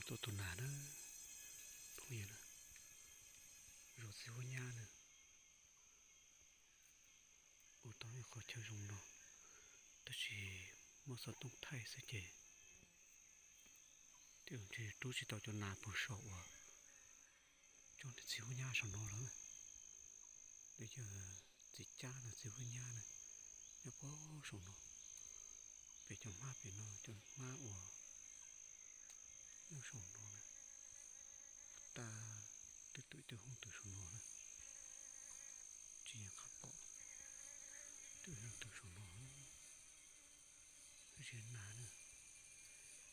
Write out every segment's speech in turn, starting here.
Tuaj tus nas na, phooj ywg na, zos txiv huab nyab na, ua tau ib qho chaw zoo no, tab sis muab xov tooj thaij xwb ces twb rub tsis tau cov nas puag saum uas cov txiv huab nyab saum no lawm. Nws yog txiv cab no, txiv huab nyab na, nyob puag saum no, pem cov hmab pem no, cov hmab uas nyob saum no na, puag ta twb tuaj ib tug hoob twm saum no na, tsis nco qab pom, twb hoob twm saum no, tsis nas na,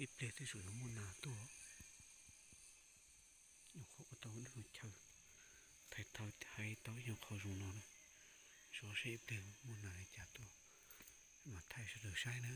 ib pliag twb tseem yuav muaj nas tuaj. Nyuam qhuav ua tau lub no chaw, thaij tau hais tau ib nyuag qho zoo no na, zov seb ib pliag muaj nas li cas tuaj mas thaij sawv daws saib na.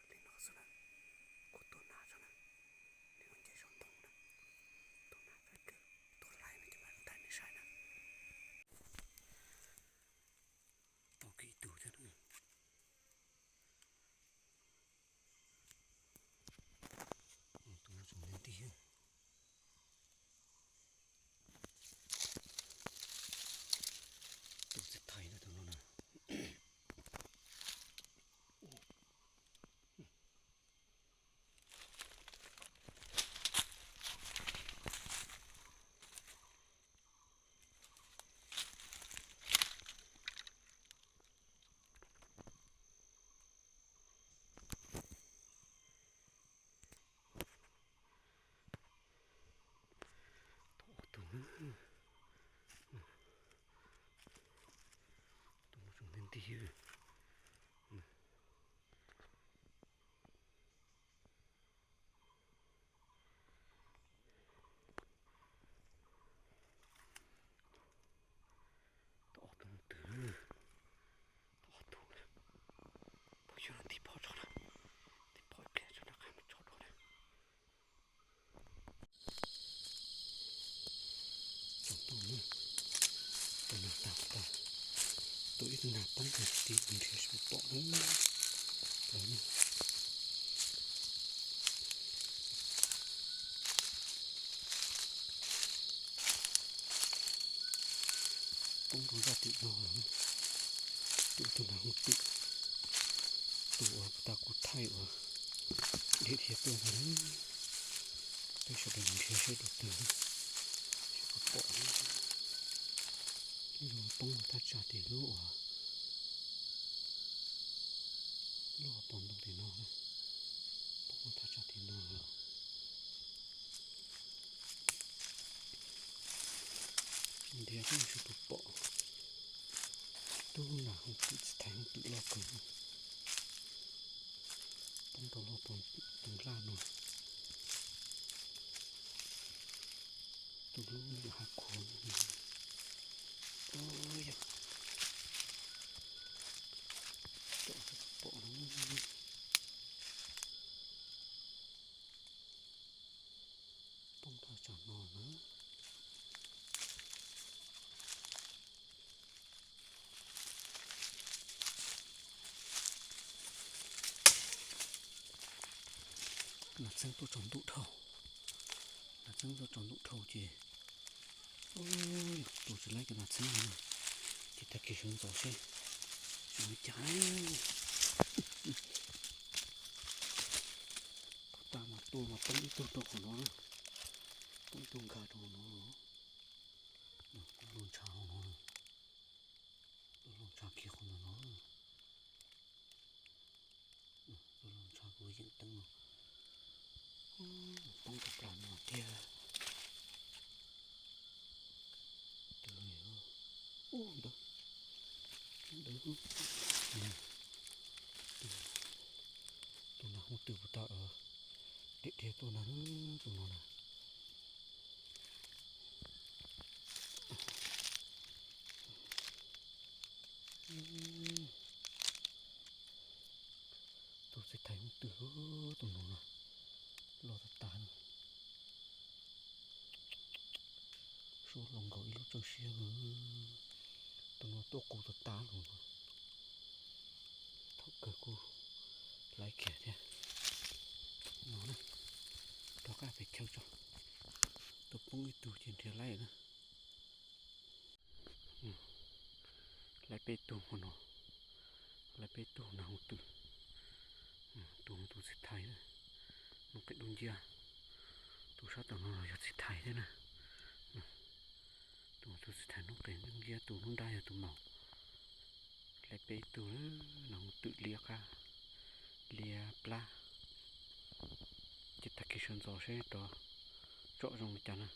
Li no xwb na, kuv tua nas tso na, li no nce saum ntoo na, tua nas tso, tua laiv no ces mam li thaij nej saib na. Tau kiag ib tug thiab na. Tus no tseem nti nti, tus txiv thais na tus no na. Tau ob tug, tus no tseem nti nti. Tau ob tug mus twg, tau ob tug na. Phob xyov nti phom tso na, nti phom ib pliag tso rov qab mus tso dua na. Tsoom tub, tua nas tag, tua ib tug nas poob rau tim tib, nrhiav seb puas pom na. Poob rau zaj tim no lawm. Tus, tus nas hooj twm, tus uas puag ta kuv thaij uas dhia dhia tuaj ntag na. Peb sawv daws nrhiav seb dua twg, seb puas pom na. Zoo poob thaj tsam tim lub uas, lub hauv paus ntoo tim no na, poob thaj tsam tim no los. Ntiav koj mus seb puas pom. Tub nas hooj twm, txiv thais hooj twm loj kawg, poob rau lub hauv paus ntoo laj no. Tus lub me nyuam hav khuav no. Yog, tom seb puas pom no. Poob thaj tsam no na. Nas txeeb tuaj tsaus ntuj dhau. Txeeb txog tsaus ntuj dhau ces, tus tsis laib cov nas txheeb no, ces tag kis sawv ntxov seb zoo li cas. Tus tas mas tua mas poob ib tug rau qhov no, poob ib tug nkag rau hauv no. Tus luj ntshav hauv no, tus luj ntshav kiag qhov ntawm no. Tus luj ntshav kuv yeem teeb no, poob rau plag no tiag. Tus ntawd, ntawd, tus nas hooj twm puas tau dhia dhia tuaj na, tus no na. Tus txiv thais hooj twm, tus no na, loj tas tas na. Suab hloov nkaus ib lub tsooj siab, tus no tuaj qus tas tas lawm no. Thaum kawg kuj laib kiag thiab. No na, rov qab pem chaw tso, tus poob ib tug ces nrhiav laib na. Laib peb tug hmo no, laib peb tug nas hooj twm. Tus tus txiv thais na, nuj qes dub nciab. Tus sab tom no los yog txiv thais thiab na. Tus tus txiv thais nuj qes dub nciab, tus nruab nrab yog tus maum. Laib peb tug nas hooj twm liab qab, liab plab. Ces tag kis sawv ntxov seb rov tsom zoo li cas na.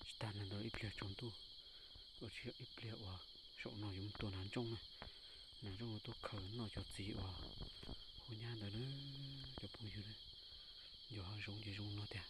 Tsis tas ntawd ib pliag tsaus ntuj, ua tsis yog ib pliag uas saum no yuav mus tua nas ntsooj na. Nas ntsooj tuaj khaws noj cov txiv uas hu nyab ntawd na, cov phooj ywg. Yog hav zoov ces zoo no tiag.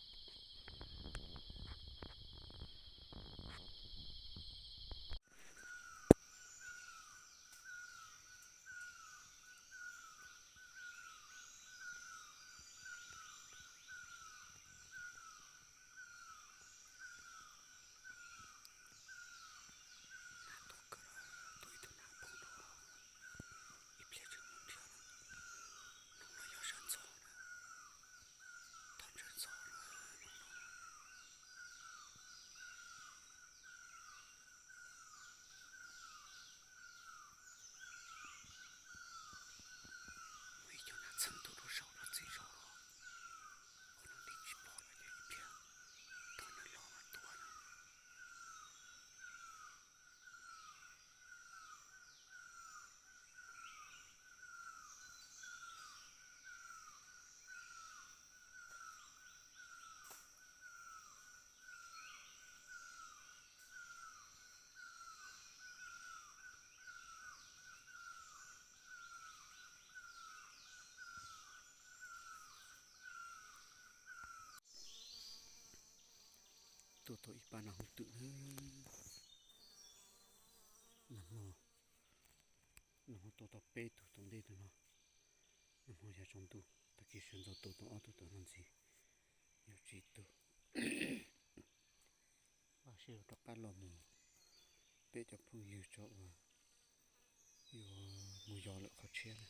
Muaj ib cov nas txheeb tuaj rau saum no txiv zog los, ua no nti tsis pom los ces ib pliag thaum nws los mas tua na. Tuaj tau ib pab nas hooj twm na. Nag hmo, nag hmo tua tau peb tug tom ntej tus no. Nag hmo yav tsaus ntuj tag kis sawv ntxov tua tau ob tug tom no ntxiv, yog tsib tug. Vaj seb yuav rov qab los mus peb cov phooj ywg tso uas yuav mus yos lawm qhov tshiab na.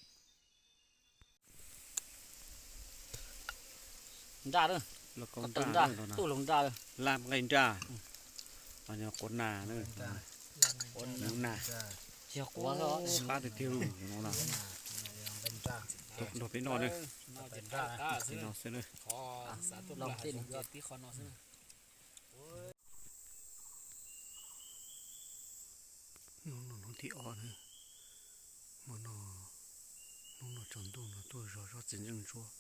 Nraj, los kaus nraj, tuj laug nraj, laj nqaij nraj, quav nas, quav nas, qab tiag tiag no na. Nrog peb noj na, no xwb na. Hnub no hnub thib ob na, hmo no, hnub no tsaus ntuj no tuaj zov zov txiv ntseej ntsuab,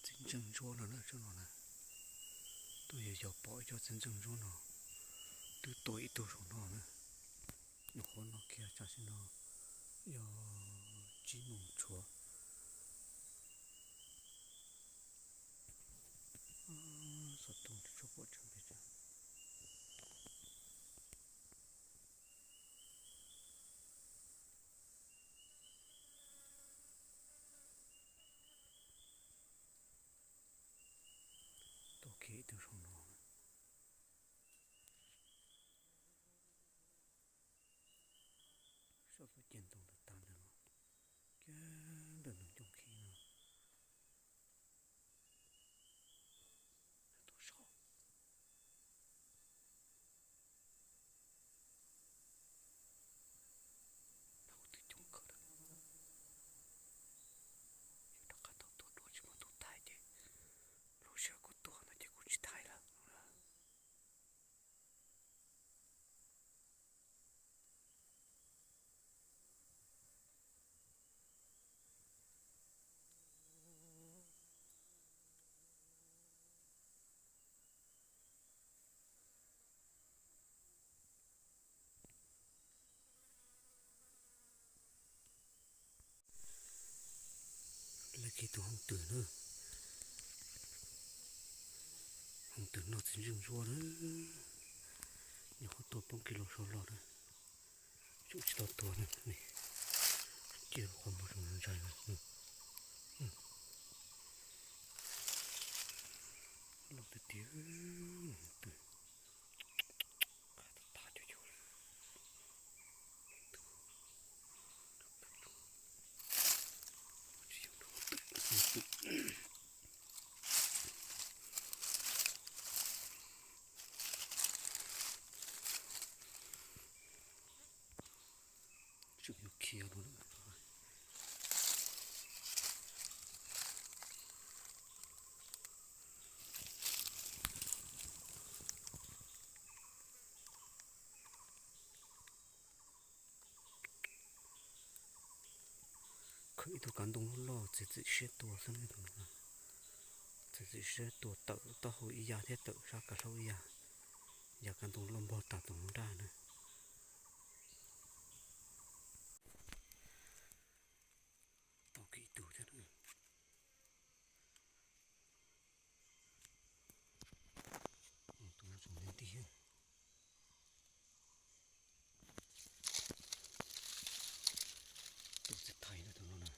txiv ntseej ntsuab no na, tsob no na, tuaj yos yos pom ib co txiv ntseej ntsuab no, twb tua ib tug saum no na. Nyuam qhuav no kiag tam sim no yog tsib moos tshuav. Xov tooj tsis tshua pom tseeb pes tsawg. Tuaj kiag ib tug saum no. Saum lub ceg ntoo ntawd tag ntawd no, kiag ntawm ntug cooj khib no. Tuaj saum, Ib tug hooj twm na, hooj twm noj txiv ntseej zuaj na, nyuam qhuav tua poob kis lus sau los na, tseem tsis tau tuag na, cia qhov muag zoo ntsais na, loj tiag tiag, hooj twm. Tseem yuav khiav no. Khawm ib tug kav ntoo loj loj txiav txim siab tua xwb na. Txiav txim siab tua tawm taub hau ib yam thiab tawm sab kav hlaub ib yam, yam kav ntoo loj npog tas tom nraj na. Tau kiag ib tug thiab. Tus no tseem ntij thiab. Tus txiv thais na tus no na.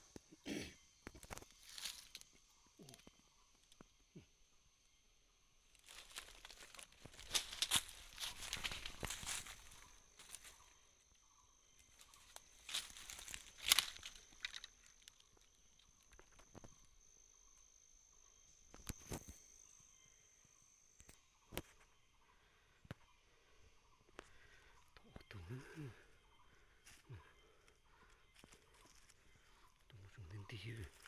Tau ob tug, tus no tseem ntij ntij.